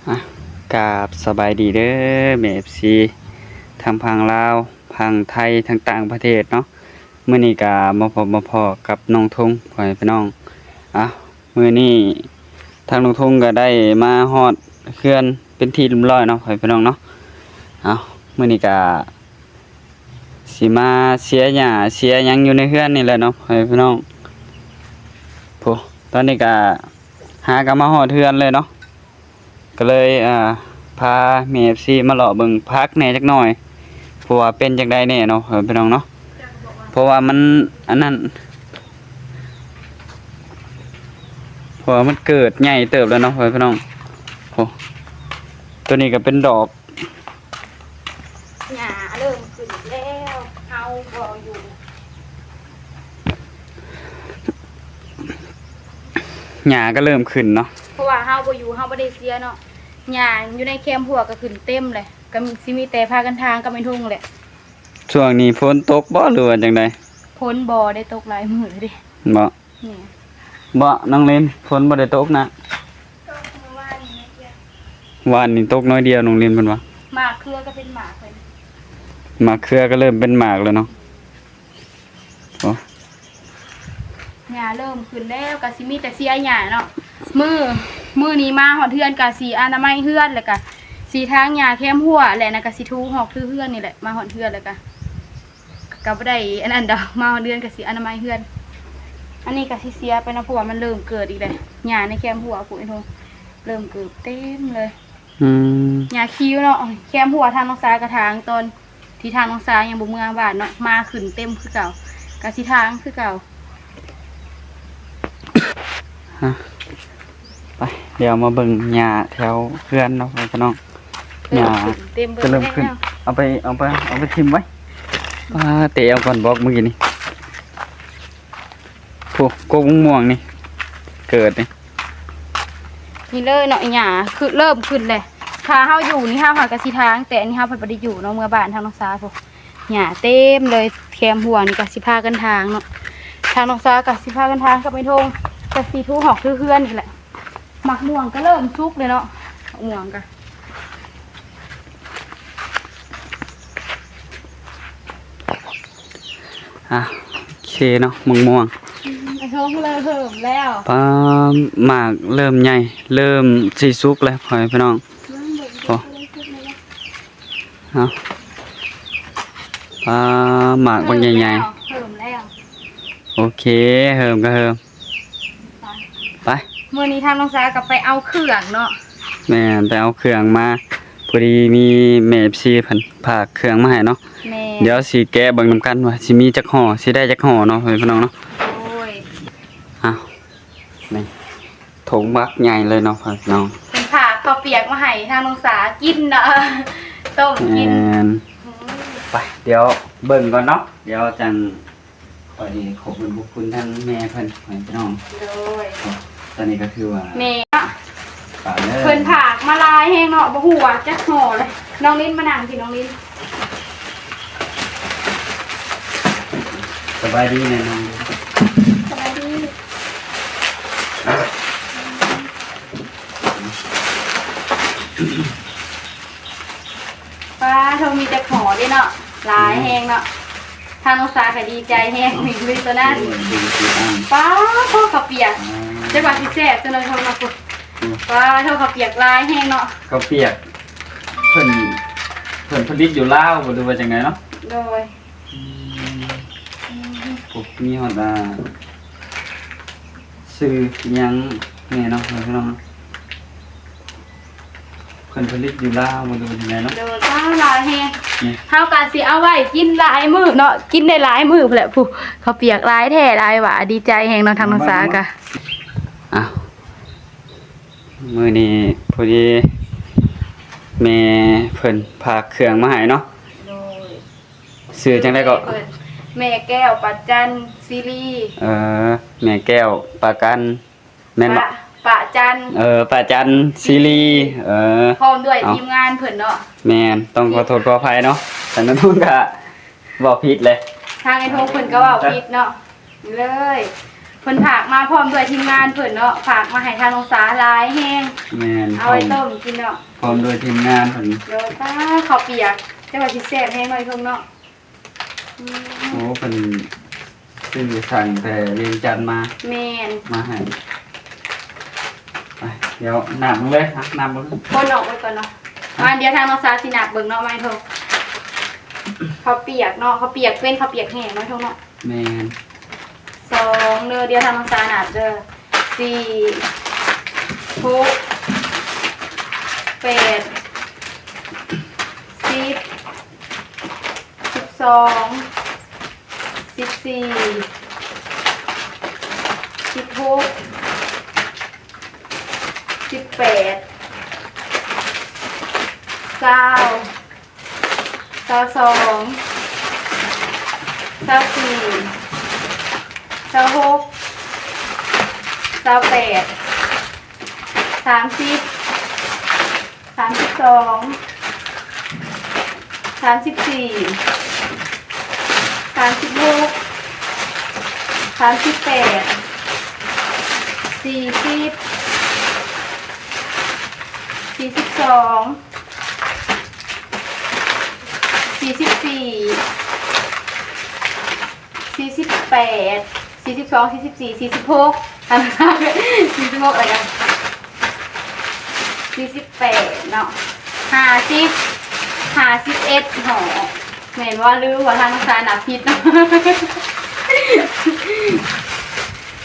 ອ່ະ ກາບສະບາຍດີເດີແມ່ເອັຟຊີ ທັງຝັ່ງລາວ ຝັ່ງໄທ ທັງຕ່າງປະເທດເນາະ. ມື້ນີ້ກະມາພົບມາພໍ້ກັບນ້ອງທຸງ ພໍ່ແມ່ພີ່ນ້ອງ. ອ່ະ ມື້ນີ້ທາງນ້ອງທຸງກະໄດ້ມາຮອດເຮືອນເປັນທີ່ຮຽບຮ້ອຍເນາະ ພໍ່ແມ່ພີ່ນ້ອງເນາະ. ເອົາ ມື້ນີ້ກະ ຊິມາເສຍຫຍ້າເສຍຫຍັງຢູ່ໃນເຮືອນນີ້ແຫຼະເນາະ ພໍ່ແມ່ພີ່ນ້ອງ. ໂອ້ ຕອນນີ້ກະຫາກະມາຮອດເຮືອນເລີຍເນາະ ກະເລີຍ ອ່າ ພາແມ່ເອັຟຊີມາເລາະເບິ່ງຜັກແດ່ຈັກໜ່ອຍ ເພາະວ່າເປັນຈັ່ງໃດແດ່ເນາະ ພໍ່ແມ່ພີ່ນ້ອງເນາະ. ເພາະວ່າມັນອັນນັ້ນ ເພາະວ່າມັນເກີດໃຫຍ່ເຕີບແລ້ວເນາະ ພໍ່ແມ່ພີ່ນ້ອງ. ໂອ້ ໂຕນີ້ກະເປັນດອກ ຫຍ້າເລີ່ມຂຶ້ນແລ້ວ ເຮົາບໍ່ຢູ່ ຫຍ້າກະເລີ່ມຂຶ້ນເນາະ ເພາະວ່າເຮົາບໍ່ຢູ່ ເຮົາບໍ່ໄດ້ເສຍເນາະ. ຫຍ້າຢູ່ໃນແຄມຮົ້ວກະຂຶ້ນເຕັມເລີຍ ກະຊິມີແຕ່ພາກັນຖາງກັບແມ່ນທຸງແຫຼະ. ຊ່ວງນີ້ຝົນຕົກບໍ່ ຫຼືວ່າຈັ່ງໃດ? ຝົນບໍ່ໄດ້ຕົກຫຼາຍມື້ເດ້ ເບາະ ນີ້ ເບາະ ນ້ອງລິນ ຝົນບໍ່ໄດ້ຕົກນະ? ຕົກມື້ວານນີ້ໜ້ອຍດຽວ ວານນີ້ຕົກໜ້ອຍດຽວ ນ້ອງລິນເພິ່ນວ່າ. ໝາກເຂືອກະເປັນໝາກເພິ່ນ ໝາກເຂືອກະເລີ່ມເປັນໝາກແລ້ວເນາະ. ໂອ້ ຫຍ້າເລີ່ມຂຶ້ນແລ້ວ ກະຊິມີແຕ່ເສຍຫຍ້າເນາະ. ມື້ ມື້ນີ້ມາຮອດເຮືອນກະຊິອະນາໄມເຮືອນ ແລ້ວກະຊິຖາງຫຍ້າແຄມຮົ້ວ ແລ້ວນະກະຊິຖູຫອກຖູເຮືອນນີ້ແຫຼະ. ມາຮອດເຮືອນແລ້ວກະ ກະບໍ່ໄດ້ອັນນັ້ນດອກ ມາຮອດເຮືອນກະຊິອະນາໄມເຮືອນ. ອັນນີ້ກະຊິເສຍໄປເນາະ ເພາະວ່າມັນເລີ່ມເກີດອີກແລ້ວ ຫຍ້າໃນແຄມຮົ້ວພຸ້ນ ເລີ່ມເກີດເຕັມເລີຍ. ອືມ ຫຍ້າຄີວເນາະ ແຄມຮົ້ວທາງນ້ອງສາກະຖາງ ຕອນທີ່ທາງນ້ອງສາຍັງບໍ່ເມືອບ້ານເນາະ ໝາກຂຶ້ນເຕັມຄືເກົ່າ ກະຊິຖາງຄືເກົ່າ. ຮະ ໄປ ດຽວມາເບິ່ງຫຍ້າແຖວເຮືອນເນາະ ພີ່ນ້ອງ. ຫຍ້າກະເລີ່ມຂຶ້ນ ເອົາໄປ ເອົາໄປ ເອົາໄປຖິ້ມໄວ້. ປາ ເຕະເອົາກ່ອນບອກມື້ກີ້ນີ້ ໂອ້ ກົກມ່ວງນີ້ ເກີດນີ້ ນີ້ເລີຍເນາະ ຫຍ້າຄືເລີ່ມຂຶ້ນແຫຼະ. ຖ້າເຮົາຢູ່ນີ້ເຮົາຫາກະຊິຖາງ ແຕ່ອັນນີ້ເຮົາພັດບໍ່ໄດ້ຢູ່ເນາະ ເມືອບ້ານທາງນ້ອງສາພຸ້ນ. ຫຍ້າເຕັມເລີຍ ແຄມຮົ້ວນີ້ກະຊິພາກັນຖາງເນາະ ທາງນ້ອງສາກະຊິພາກັນຖາງກັບແມ່ນທົງ ກະຊິຖູຫອກຖູເຮືອນນີ້ແຫຼະ. ໝາກມ່ວງກະເລີ່ມສຸກເລີຍເນາະ ໝາກມ່ວງກະ ອ່ະ ໂອເຄເນາະ ໝາກມ່ວງ ອືມ ໄອ້ທົງເລີ່ມເຫີມແລ້ວ. ປາ ໝາກເລີ່ມໃຫຍ່ ເລີ່ມຊິສຸກແລ້ວ ພໍ່ແມ່ພີ່ນ້ອງ. ໂອ້ ເອົາ ປາ ໝາກບັກໃຫຍ່ໆ ເຫີມແລ້ວ ເຫີມແລ້ວ. ໂອເຄ ເຫີມກະເຫີມ ໄປ ໄປ. ມື້ນີ້ທາງນ້ອງສາກະໄປເອົາເຄື່ອງເນາະ. ແມ່ນ ໄປເອົາເຄື່ອງມາ ພໍດີມີແມ່ເອັຟຊີເພິ່ນຝາກເຄື່ອງມາໃຫ້ເນາະ. ແມ່ນ ດຽວຊິແກະເບິ່ງນຳກັນວ່າຊິມີຈັກຫໍ່ ຊິໄດ້ຈັກຫໍ່ເນາະ ພີ່ນ້ອງເນາະ. ໂດຍ ເອົາ ນີ້ ຖົງບັກໃຫຍ່ເລີຍເນາະ ພີ່ນ້ອງ. ເພິ່ນຝາກເຂົ້າປຽກມາໃຫ້ທາງນ້ອງສາກິນເນາະ ຕົ້ມກິນ. ແມ່ນ ອືມ ໄປ ດຽວເບິ່ງກ່ອນເນາະ ດຽວຈັ່ງ ຂ້ອຍນີ້ຂອບຄຸນຂອບຄຸນທາງແມ່ເພິ່ນ ພີ່ນ້ອງ. ໂດຍ ຕອນນີ້ກະຖືວ່າແມ່ເນາະ ຝາກເລີຍ ເພິ່ນຝາກມາຫຼາຍແຮງເນາະ ບໍ່ຮູ້ວ່າຈັກຫໍ່ເລີຍ. ນ້ອງລິນມານັ່ງພີ້ ນ້ອງລິນ. ສະບາຍດີແມ່ນ້ອງ. ສະບາຍດີ. ປ້າໂທ ມີຈັກຫໍ່ເດ້ເນາະ ຫຼາຍແຮງເນາະ. ທາງນ້ອງສາກະດີໃຈແຮງ ມີໂຕນັ້ນ. ໂອ້ຍ ເບິ່ງຊິອັນ ປ້າໂທ ເຂົ້າປຽກ ອ່າ ຈັກວ່າຊິແຊບຈັ່ງໃດເນາະ. ອືມ ປ້າໂທ ເຂົ້າປຽກຫຼາຍແຮງເນາະ. ເຂົ້າປຽກ ເພິ່ນ ເພິ່ນຜະລິດຢູ່ລາວບໍ່ ຫຼືວ່າຈັ່ງໃດເນາະ? ໂດຍ ອືມ ໂອ້ ມີຮອດ ອ່າ ຊື່ຫຍັງແນ່ເນາະ ພີ່ນ້ອງເນາະ. ເພິ່ນຜະລິດຢູ່ລາວບໍ່ ຫຼືວ່າຈັ່ງໃດເນາະ? ໂດຍ ປ້າຫຼາຍແຮງ. ນີ້ ເຮົາກະຊິເອົາໄວ້ກິນຫຼາຍມື້ເນາະ ກິນໄດ້ຫຼາຍມື້ພຸ້ນແຫຼະ. ຜູ້ ເຂົ້າປຽກຫຼາຍແທ້ຫຼາຍວ່າ ດີໃຈແຮງເນາະ ທາງນ້ອງສາກະ. ອ້າວ ມື້ນີ້ພໍດີແມ່ເພິ່ນຝາກເຄື່ອງມາໃຫ້ເນາະ. ໂດຍ ຊື່ຈັ່ງໃດເກາະ? ແມ່ແກ້ວ ປາຈັນ ຊີລີ. ເອີ ແມ່ແກ້ວ ປາຈັນ ແມ່ນບໍ່? ປາ ປາຈັນ ເອີ ປາຈັນ ຊີລີ. ເອີ ພ້ອມດ້ວຍທີມງານເພິ່ນເນາະ. ແມ່ນ ຕ້ອງຂໍໂທດຂໍອະໄພເນາະ ຄັນແມ່ນທຸງກະເວົ້າຜິດເລີຍ. ທາງໄອ້ໂທງເພິ່ນກະເວົ້າຜິດເນາະ ເລີຍ. ພິ່ນຝາກມາພ້ອມດ້ວຍທີມງານເພິ່ນເນາະ ຝາກມາໃຫ້ທາງນ້ອງສາຫຼາຍແຮງ. ແມ່ນ ເອົາໄວ້ຕົ້ມກິນເນາະ ພ້ອມດ້ວຍທີມງານເພິ່ນ. ໂດຍ ປ້າ ເຂົ້າປຽກ ແຕ່ວ່າຊິແຊບແຮງເນາະ ອີ່ທົງເນາະ. ອືມ ໂອ້ ເພິ່ນຊື້ສັ່ງແຕ່ວຽງຈັນມາ. ແມ່ນ ມາໃຫ້. ໄປ ດຽວນັບເບິ່ງເລີຍ ນັບເບິ່ງ ຄົນອອກໄວ້ກ່ອນເນາະ. ມາ ດຽວທາງນ້ອງສາຊິນັບເບິ່ງເນາະ ມາ ອີ່ທົງ. ເຂົ້າປຽກເນາະ ເຂົ້າປຽກເປັນເຂົ້າປຽກແຫ້ງເນາະ ອີ່ທົງເນາະ. ແມ່ນ ສອງເດີ ດຽວທາງນ້ອງສານັບເດີ ສີ່ ຫົກ ແປດ ສິບ ສິບສອງ ສິບສີ່ ສິບຫົກ ສິບແປດ ຊາວ ຊາວສອງ ຊາວສີ່ ຊາວຫົກ ຊາວແປດ ສາມສິບ ສາມສິບສອງ ສາມສິບສີ່ ສາມສິບຫົກ ສາມສິບແປດ ສີ່ສິບ ສີ່ສິບສອງ ສີ່ສິບສີ່ ສີ່ສິບແປດ ສີ່ສິບສອງ ສີ່ສິບສີ່ ສີ່ສິບຫົກ ອັນນັ້ນ ສີ່ສິບຫົກ ແລ້ວກໍ ສີ່ສິບແປດເນາະ ຫ້າສິບ ຫ້າສິບເອັດຫໍ່. ແມ່ນບໍ່? ຫຼືວ່າທາງນ້ອງສານັບຜິດເນາະ?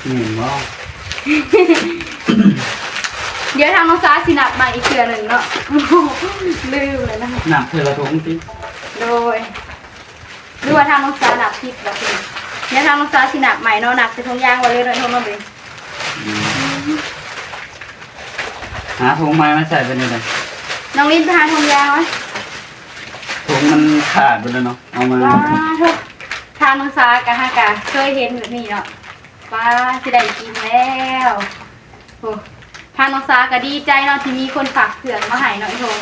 ແມ່ນບໍ່? ດຽວທາງນ້ອງສາຊິນັບໃໝ່ອີກເທື່ອໜຶ່ງເນາະ ລືມແລ້ວນະ. ນັບເທື່ອລະຖົງຕິ? ໂດຍ. ຫຼືວ່າທາງນ້ອງສານັບຜິດບໍ່? ດຽວທາງນ້ອງສາຊິນັບໃໝ່ເນາະ ນັບໃສ່ຖົງຢາງໄວ້ເລີຍເນາະ ອີ່ທົງເນາະ. ອືມ ຫາຖົງໃໝ່ມາໃສ່ເປັນຈັ່ງໃດ? ນ້ອງລິນໄປຫາຖົງຢາງມາ. ຖົງມັນຂາດເບິດແລ້ວເນາະ ເອົາມາ. ວ້າ ທາງນ້ອງສາກະຫາກະເຄີຍເຫັນແບບນີ້ເນາະ. ປ້າ ຊິໄດ້ກິນແລ້ວ. ໂອ້ ທາງນ້ອງສາກໍດີໃຈເນາະ ທີ່ມີຄົນຝາກເຄື່ອງມາໃຫ້ເນາະ ອີ່ທົງ.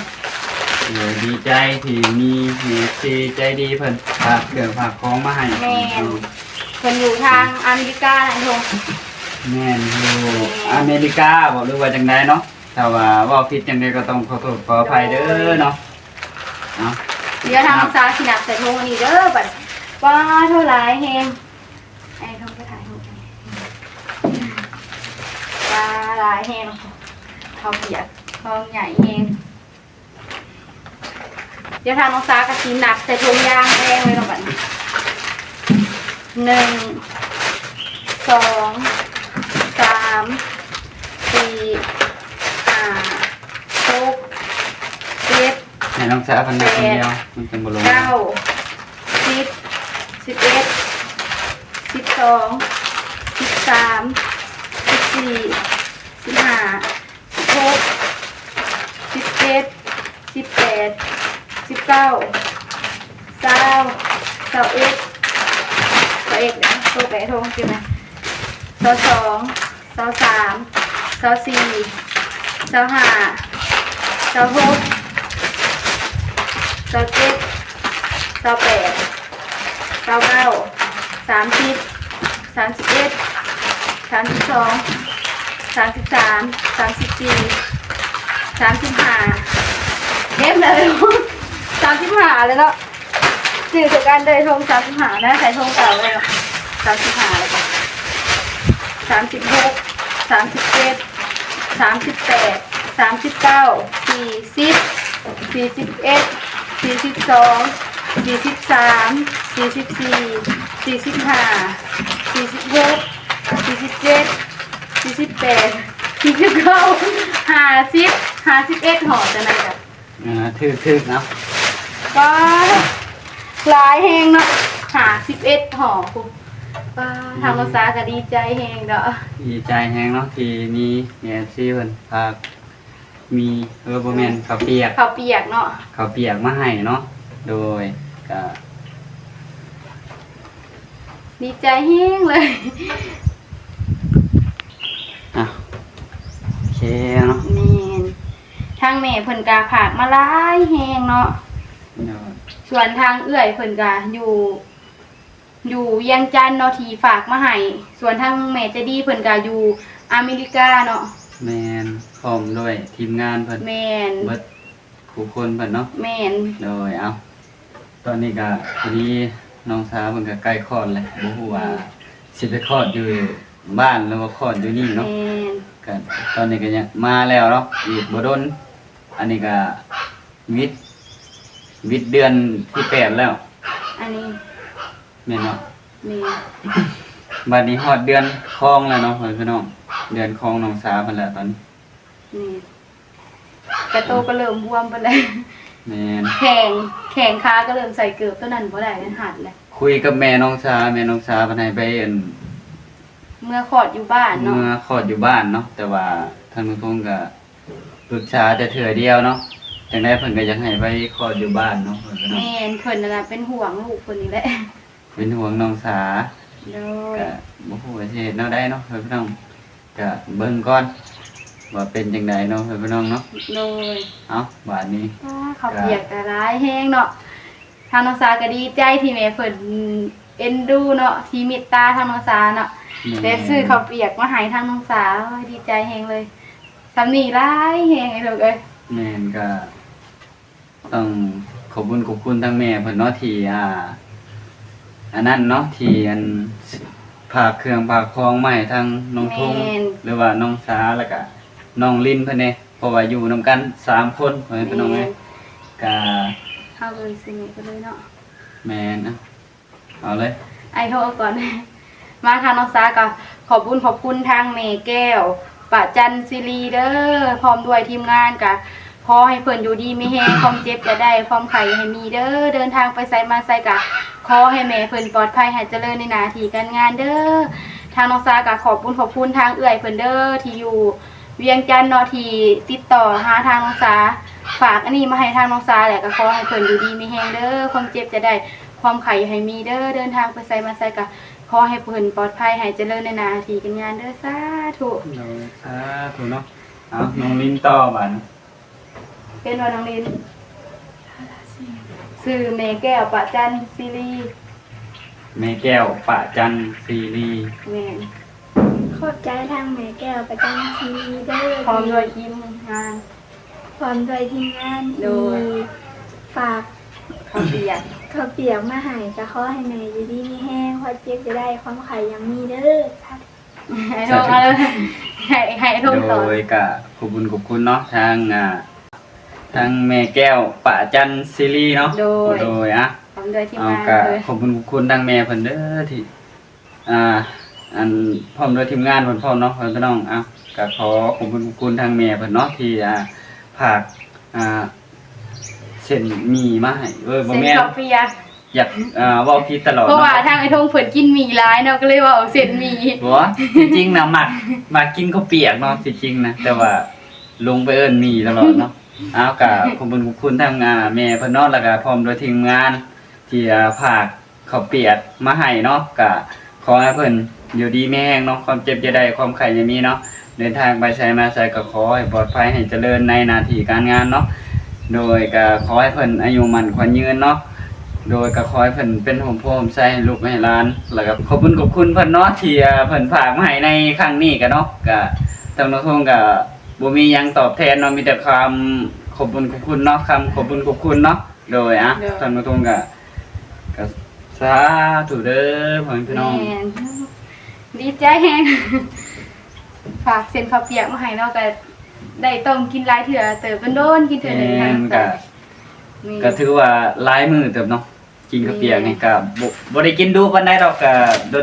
ໂດຍ ດີໃຈທີ່ມີເອັຟຊີໃຈດີເພິ່ນຝາກເຄື່ອງຝາກຂອງມາໃຫ້. ແມ່ນ ເພິ່ນຢູ່ທາງອາເມລິການະ ອີ່ທົງ. ແມ່ນ ຢູ່ ແມ່ນ ອາເມລິກາບໍ ຫຼືວ່າຈັ່ງໃດເນາະ? ຖ້າວ່າເວົ້າຜິດຈັ່ງໃດກໍຕ້ອງຂໍໂທດຂໍອະໄພເດີເນາະ. ເອົາ ດຽວທາງນ້ອງສາຊິນັບໃສ່ຖົງອັນນີ້ເດີບັດ. ປ້າ ໂທ້ ຫຼາຍແຮງ. ໄອ້ ເຮົາໄປຖ່າຍຮູບ ປາຫຼາຍແຮງ ເຂົ້າປຽກ ທ້ອງໃຫຍ່ແຮງ. ດຽວທາງນ້ອງສາກໍຊິນັບໃສ່ຖົງຢາງແຮງເລີຍເນາະບັດນີ້ ໜຶ່ງ ສອງ ສາມ ສີ່ ຫ້າ ຫົກ ເຈັດ ໃຫ້ນ້ອງສາເພິ່ນນັບຄົນດຽວ ມັນຈັ່ງບໍ່ລົງ ເກົ້າ ສິບ ສິບເອັດ ສິບສອງ ສິບສາມ ສິບສີ່ ສິບຫ້າ ສິບຫົກ ສິບເຈັດ ສິບແປດ ສິບເກົ້າ ຊາວ ຊາວເອັດ ຊາວເອັດ ໂຕແປໂທງກິນນະ ຊາວສອງ ຊາວສາມ ຊາວສີ່ ຊາວຫ້າ ຊາວຫົກ ຊາວເຈັດ ຊາວແປດ ຊາວເກົ້າ ສາມສິບ ສາມສິບເອັດ ສາມສິບສອງ ສາມສິບສາມ ສາມສິບສີ່ ສາມສິບຫ້າ ເຕັມແລ້ວ ສາມສິບຫ້າແລ້ວເນາະ. ຊື່ຄືກັນເດີ ຖົງສາມສິບຫ້ານະ ໃສ່ຖົງເກົ່າໄວ້ເນາະ ສາມສິບຫ້າ ແລ້ວກໍ ສາມສິບຫົກ ສາມສິບເຈັດ ສາມສິບແປດ ສາມສິບເກົ້າ ສີ່ສິບ ສີ່ສິບເອັດ ສີ່ສິບສອງ ສີ່ສິບສາມ ສີ່ສິບສີ່ ສີ່ສິບຫ້າ ສີ່ສິບຫົກ ສີ່ສິບເຈັດ ສີ່ສິບແປດ ສີ່ສິບເກົ້າ ຫ້າສິບ ຫ້າສິບເອັດ ຫໍ່ຈັ່ງໃດກໍ ອ່າ ຖືກໆ ເນາະ ປ້າ ຫຼາຍແຮງເນາະ ຫ້າສິບເອັດຫໍ່ພຸ້ນ ປ້າ ທາງນ້ອງສາກໍດີໃຈແຮງເນາະ ດີໃຈແຮງເນາະ ທີ່ມີເອັຟຊີເພິ່ນຝາກ ມີ ເອີ ບໍ່ແມ່ນ ເຂົ້າປຽກ ເຂົ້າປຽກເນາະ ເຂົ້າປຽກມາໃຫ້ເນາະ ໂດຍ ກະດີໃຈແຮງເລີຍ ອ່ະ ໂອເຄເນາະ ແມ່ນ ທາງແມ່ເພິ່ນກະຝາກມາຫຼາຍແຮງເນາະ ໂດຍ ສ່ວນທາງເອື້ອຍເພິ່ນກະຢູ່ ຢູ່ວຽງຈັນເນາະ ທີ່ຝາກມາໃຫ້ ສ່ວນທາງແມ່ໃຈດີເພິ່ນກໍຢູ່ອາເມລິກາເນາະ. ແມ່ນ ພ້ອມດ້ວຍທີມງານເພິ່ນ ແມ່ນ ເບິດຄູ່ຄົນເພິ່ນເນາະ. ແມ່ນ ໂດຍ ເອົາ ຕອນນີ້ກໍພໍດີນ້ອງສາເພິ່ນກໍໃກ້ຄອດແລ້ວ ບໍ່ຮູ້ວ່າ ແມ່ນ ຊິໄປຄອດຢູ່ບ້ານ ຫຼືວ່າຄອດຢູ່ນີ້ເນາະ. ແມ່ນ ກໍຕອນນີ້ກໍຍັງມາແລ້ວເນາະ ອີກບໍ່ດົນ. ອັນນີ້ກໍວິດ ວິດເດືອນທີແປດແລ້ວ ອັນນີ້ ແມ່ນເນາະ. ແມ່ນ ບັດນີ້ຮອດເດືອນຄອງແລ້ວເນາະ ເພື່ອນພີ່ນ້ອງ ເດືອນຄອງນ້ອງສາເພິ່ນແລ້ວຕອນນີ້. ແມ່ນ ກະໂຕກໍເລີ່ມບວມເບິດແລ້ວ. ແມ່ນ ແຂ້ງ ແຂ້ງຂາກໍເລີ່ມໃສ່ເກີບໂຕນັ້ນບໍ່ໄດ້ ມັນຫັດແລ້ວ. ຄຸຍກັບແມ່ນ້ອງສາ ແມ່ນ້ອງສາເພິ່ນໃຫ້ໄປ ອັນ ເມືອຄອດຢູ່ບ້ານເນາະ ເມືອຄອດຢູ່ບ້ານເນາະ ແຕ່ວ່າທາງລຸງທົງກໍປຶກສາແຕ່ເທື່ອດຽວເນາະ ຈັ່ງໃດເພິ່ນກໍຢາກໃຫ້ໄປຄອດຢູ່ບ້ານເນາະ ເພິ່ນກໍເນາະ. ແມ່ນ ເພິ່ນນັ້ນລະເປັນຫ່ວງລູກເພິ່ນນີ້ແຫຼະ ເປັນຫ່ວງນ້ອງສາ. ໂດຍ ກະບໍ່ຮູ້ວ່າຊິເຮັດແນວໃດເນາະ ເພື່ອນພີ່ນ້ອງ ກະເບິ່ງກ່ອນວ່າເປັນຈັ່ງໃດເນາະ ເພື່ອນພີ່ນ້ອງເນາະ. ໂດຍ ເອົ້າ ບາດນີ້ ອາ ເຂົ້າປຽກກະຫຼາຍແຮງເນາະ. ທາງນ້ອງສາກໍດີໃຈທີ່ແມ່ເພິ່ນເອັນດູເນາະ ທີ່ເມດຕາທາງນ້ອງສາເນາະ. ແມ່ນ ແຕ່ຊື້ເຂົ້າປຽກມາໃຫ້ທາງນ້ອງສາ ໂອ້ຍ ດີໃຈແຮງເລີຍ ຊ່ຳນີ້ຫຼາຍແຮງ ໄອ້ລູກເອີຍ. ແມ່ນ ກໍ ຕ້ອງຂອບບຸນຂອບຄຸນທາງແມ່ເພິ່ນເນາະ ທີ່ ອ່າ ອັນນັ້ນເນາະ ທີ່ ອັນ ຝາກເຄື່ອງຝາກຂອງມາໃຫ້ທາງນ້ອງທົງ ແມ່ນ ຫຼືວ່ານ້ອງສາ ແລ້ວກະນ້ອງລິນເພິ່ນແດ່ ເພາະວ່າຢູ່ນຳກັນສາມຄົນ ພໍ່ແມ່ພີ່ນ້ອງເອີຍ. ແມ່ນ ກະ ເຮົາກໍຊິເຮັດໄປເລີຍເນາະ. ແມ່ນ ເອົາ ເອົາເລີຍ ອ້າຍໂທເອົາກ່ອນ. ມາ ທາງນ້ອງສາກໍຂອບບຸນຂອບຄຸນທາງແມ່ແກ້ວ ປະຈັນຊີລີເດີ ພ້ອມດ້ວຍທີມງານ ກໍຂໍໃຫ້ເພິ່ນຢູ່ດີມີແຮງ ຄວາມເຈັບຢ່າໄດ້ ຄວາມໄຂ້ຢ່າໃຫ້ມີເດີ. ເດີນທາງໄປໃສມາໃສກໍຂໍໃຫ້ແມ່ເພິ່ນປອດໄພ ໃຫ້ຈະເລີນໃນໜ້າທີ່ການງານເດີ. ທາງນ້ອງສາກໍຂອບບຸນຂອບຄຸນທາງເອື້ອຍເພິ່ນເດີ ທີ່ຢູ່ວຽງຈັນເນາະ ທີ່ຕິດຕໍ່ຫາທາງນ້ອງສາ ຝາກອັນນີ້ມາໃຫ້ທາງນ້ອງສາ ແຫຼະ ກໍຂໍໃຫ້ເພິ່ນຢູ່ດີມີແຮງເດີ ຄວາມເຈັບຢ່າໄດ້ ຄວາມໄຂ້ຢ່າໃຫ້ມີເດີ. ເດີນທາງໄປໃສມາໃສກໍຂໍໃຫ້ເພິ່ນປອດໄພ ໃຫ້ຈະເລີນໃນໜ້າທີ່ການງານເດີ ສາທຸ. ໂດຍ ສາທຸເນາະ. ເອົາ ນ້ອງລິນຕໍ່ບາດນີ້ ເປັນວ່ານ້ອງລິນ ຊື່ແມ່ແກ້ວ ປະຈັນຊີລີ. ແມ່ແກ້ວ ປະຈັນຊີລີ. ແມ່ນ ຂອບໃຈທາງແມ່ແກ້ວ ປະຈັນຊີລີເດີ ພ້ອມດ້ວຍທີມງານ ພ້ອມດ້ວຍທີມງານ ໂດຍ ທີ່ຝາກເຂົ້າປຽກ ເຂົ້າປຽກມາໃຫ້ ກໍຂໍໃຫ້ແມ່ຢູ່ດີມີແຮງ ຄວາມເຈັບຢ່າໄດ້ ຄວາມໄຂ້ຢ່າມີເດີ. ໃຫ້ໂທງເອົາເລີຍ ໃຫ້ ໃຫ້ໂທງຕອບ. ໂດຍ ກະຂອບບຸນຂອບຄຸນເນາະ ທາງ ອ່າ ທາງແມ່ແກ້ວ ປະຈັນຊີລີເນາະ. ໂດຍ ໂດຍ ອ່ະ ພ້ອມດ້ວຍທີມງານ ເອົາ ກະເລີຍ ຂອບບຸນຂອບຄຸນທາງແມ່ເພິ່ນເດີ ທີ່ ອ່າ ອັນ ພ້ອມດ້ວຍທີມງານເພິ່ນພ້ອມເນາະ ເພື່ອນພີ່ນ້ອງ. ເອົາ ກະຂໍຂອບບຸນຂອບຄຸນທາງແມ່ເພິ່ນເນາະ ທີ່ ອ່າ ຝາກ ອ່າ ເສັ້ນໝີ່ມາໃຫ້ ເອີ ບໍ່ແມ່ນ ເສັ້ນເຂົ້າປຽກ ຢາກ ອ່າ ເວົ້າຜິດຕະຫຼອດ ເພາະວ່າ ເນາະ ທາງອ້າຍໂທງເພິ່ນກິນໝີ່ຫຼາຍເນາະ ກໍເລີຍເວົ້າເສັ້ນໝີ່. ບໍ່ ທີ່ຈິງນະ ມັກ ມັກກິນເຂົ້າປຽກເນາະ ທີ່ຈິງນະ ແຕ່ວ່າຫຼົງໄປເອີ້ນໝີ່ຕະຫຼອດເນາະ. ເອົາ ກະຂອບຄຸນ ຂອບຄຸນທາງ ອ່າ ແມ່ເພິ່ນເນາະ ແລ້ວກະພ້ອມດ້ວຍທີມງານ ທີ່ ອ່າ ຝາກເຂົ້າປຽກມາໃຫ້ເນາະ ກະຂໍໃຫ້ເພິ່ນຢູ່ດີມີແຮງເນາະ ຄວາມເຈັບຢ່າໄດ້ ຄວາມໄຂ້ຢ່າມີເນາະ. ເດີນທາງໄປໃສມາໃສກໍຂໍໃຫ້ປອດໄພ ໃຫ້ຈະເລີນໃນໜ້າທີ່ການງານເນາະ. ໂດຍ ກໍຂໍໃຫ້ເພິ່ນອາຍຸໝັ້ນຂວັນຍືນເນາະ. ໂດຍ ກໍຂໍໃຫ້ເພິ່ນເປັນຮົ່ມໂພຮົ່ມໄຊໃຫ້ລູກໃຫ້ຫຼານ ແລ້ວກໍຂອບຄຸນຂອບຄຸນເພິ່ນເນາະ ທີ່ ເພິ່ນຝາກມາໃຫ້ໃນຄັ້ງນີ້ກະເນາະ. ກະທາງນ້ອງທົງກະບໍ່ມີຫຍັງຕອບແທນເນາະ ມີແຕ່ຄຳຂອບບຸນຂອບຄຸນເນາະ ຄຳຂອບບຸນຂອບຄຸນເນາະ. ໂດຍ ອ່ະ ໂດຍ ທ່ານຜູ້ຊົມກະ ກະສາທຸເດີ ພໍ່ແມ່ພີ່ນ້ອງ ແມ່ນ ດີໃຈແຮງ ຝາກເສັ້ນເຂົ້າປຽກມາໃຫ້ເນາະ ກະໄດ້ຕ້ອງກິນຫຼາຍເທື່ອເຕີບ ໂດນໆກິນເທື່ອໜຶ່ງ. ແມ່ນ ກະ ນີ້ ກະຖືວ່າຫຼາຍມື້ເຕີບເນາະ ກິນເຂົ້າປຽກນີ້ ແມ່ນ ກະບໍ່ ບໍ່ໄດ້ກິນດຸປານໃດດອກ ກະ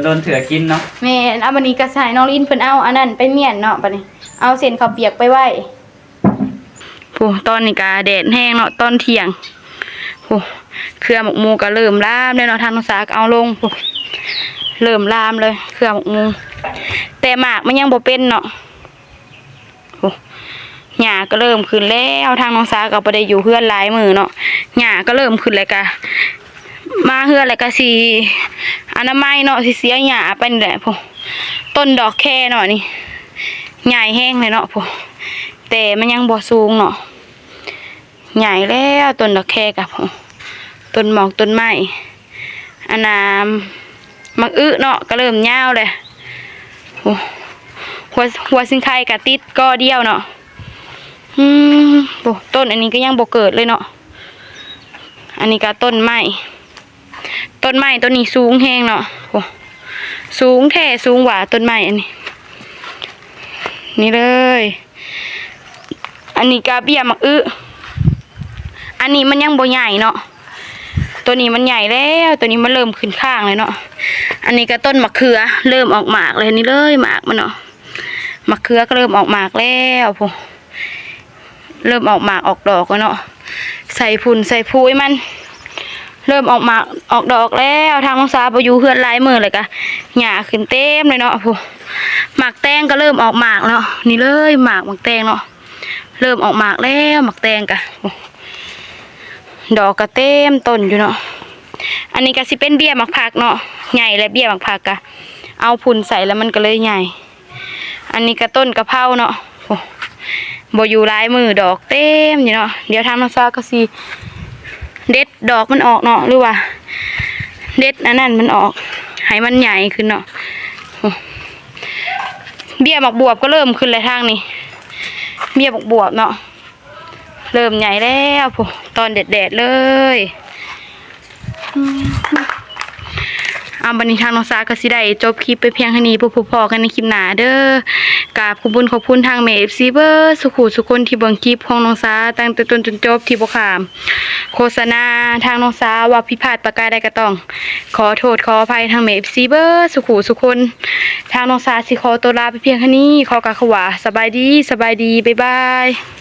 ດົນໆເທື່ອກິນເນາະ. ແມ່ນ ເອົາ ບັດນີ້ກະໃຫ້ນ້ອງລິນເພິ່ນເອົາອັນນັ້ນໄປມ້ຽນເນາະ ບັດນີ້ເອົາເສັ້ນເຂົ້າປຽກໄປໄວ້. ຜູ້ ຕອນນີ້ກະແດດແຮງເນາະ ຕອນທ່ຽງ. ຜູ້ ເຄືອໝາກໂມກະເລີ່ມລາມແລ້ວເນາະ ທາງນ້ອງສາກະເອົາລົງ ຜູ້ ເລີ່ມລາມເລີຍ ເຄືອໝາກໂມ ແຕ່ໝາກມັນຍັງບໍ່ເປັນເນາະ. ຜູ້ ຫຍ້າກະເລີ່ມຂຶ້ນແລ້ວ ທາງນ້ອງສາກະບໍ່ໄດ້ຢູ່ເຮືອນຫຼາຍມື້ເນາະ ຫຍ້າກະເລີ່ມຂຶ້ນ ແລ້ວກະມາເຮືອນ ແລ້ວກະຊິອະນາໄມເນາະ ຊິເສຍຫຍ້າໄປນີ້ແຫຼະ. ຜູ້ ຕົ້ນດອກແຄເນາະ ນີ້ໃຫຍ່ແຮງເລີຍເນາະ ຜູ້ ແຕ່ມັນຍັງບໍ່ສູງເນາະ ໃຫຍ່ແລ້ວຕົ້ນດອກແຄກະ ຜູ້ ຕົ້ນໝອກຕົ້ນໄມ້ ອັນນ່າ ໝາກອຶເນາະ ກໍເລີ່ມຍາວແຫຼະ. ໂອ້ ຫົວ ຫົວຊິງໄຄກໍຕິດກໍດຽວເນາະ. ອືມ ໂອ້ ຕົ້ນອັນນີ້ກໍຍັງບໍ່ເກີດເລີຍເນາະ. ອັນນີ້ກໍຕົ້ນໄມ້ ຕົ້ນໄມ້ຕົ້ນນີ້ສູງແຮງເນາະ. ໂອ້ ສູງແທ້ສູງຫວາ ຕົ້ນໄມ້ອັນນີ້ ນີ້ເລີຍ. ອັນນີ້ກະເບ້ຍໝາກອຶ ອັນນີ້ມັນຍັງບໍ່ໃຫຍ່ເນາະ. ໂຕນີ້ມັນໃຫຍ່ແລ້ວ ໂຕນີ້ມັນເລີ່ມຂຶ້ນຄ້າງແລ້ວເນາະ. ອັນນີ້ກະຕົ້ນໝາກເຂືອເລີ່ມອອກໝາກແລ້ວ ນີ້ເລີຍໝາກມັນເນາະ. ໝາກເຂືອກໍເລີ່ມອອກໝາກແລ້ວພຸ້ນ ເລີ່ມອອກໝາກອອກດອກແລ້ວເນາະ. ໃສ່ຝຸ່ນໃສ່ປຸ໋ຍມັນ ເລີ່ມອອກໝາກອອກດອກແລ້ວ. ທາງນ້ອງສາບໍ່ຢູ່ເຮືອນຫຼາຍມື້ແລ້ວກະຫຍ້າຂຶ້ນເຕັມເລີຍເນາະ. ພຸ້ນ ໝາກແຕງກໍເລີ່ມອອກໝາກເນາະ. ນີ້ເລີຍໝາກໝາກແຕງເນາະ ເລີ່ມອອກໝາກແລ້ວໝາກແຕງກະ. ດອກກະເຕັມຕົ້ນຢູ່ເນາະ. ອັນນີ້ກະຊິເປັນເບ້ຍໝາກຜັກເນາະ ໃຫຍ່ແລ້ວເບ້ຍໝາກຜັກກະເອົາຝຸ່ນໃສ່ແລ້ວມັນກໍເລີຍໃຫຍ່. ອັນນີ້ກະຕົ້ນກະເພົາເນາະ. ໂອ້ ບໍ່ຢູ່ຫຼາຍມື້ ດອກເຕັມຢູ່ເນາະ. ດຽວທາງນ້ອງສາວກໍຊິເດັດດອກມັນອອກເນາະ ຫຼືວ່າເດັດອັນນັ້ນມັນອອກ ໃຫ້ມັນໃຫຍ່ຂຶ້ນເນາະ. ໂອ້ ເບ້ຍໝາກບວບກໍເລີ່ມຂຶ້ນແລ້ວທາງນີ້ ເບ້ຍໝາກບວບເນາະ ເລີ່ມໃຫຍ່ແລ້ວພຸ້ນ ຕອນແດດໆເລີຍ. ອືມ ເອົາ ບັດນີ້ທາງນ້ອງສາກໍຊິໄດ້ຈົບຄລິບໄປພຽງເທົ່ານີ້ ພົບພໍ້ກັນໃນຄລິບໜ້າເດີ. ກາບຂອບຄຸນຂອບຄຸນທາງແມ່ເອັຟຊີເບິດສູ່ຄູ່ສູ່ຄົນທີ່ເບິ່ງຄລິບຂອງນ້ອງສາຕັ້ງແຕ່ຕົ້ນຈົນຈົບທີ່ບໍ່ຂ້າມໂຄສະນາ. ທາງນ້ອງສາເວົ້າຜິດພາດປະການໃດກໍຕ້ອງຂໍໂທດຂໍອະໄພທາງແມ່ເອັຟຊີເບິດສູ່ຄູ່ສູ່ຄົນ. ທາງນ້ອງສາຊິຂໍຕົວລາໄປພຽງເທົ່ານີ້ ຂໍກ່າວຄຳວ່າສະບາຍດີ ສະບາຍດີ ບາຍບາຍ.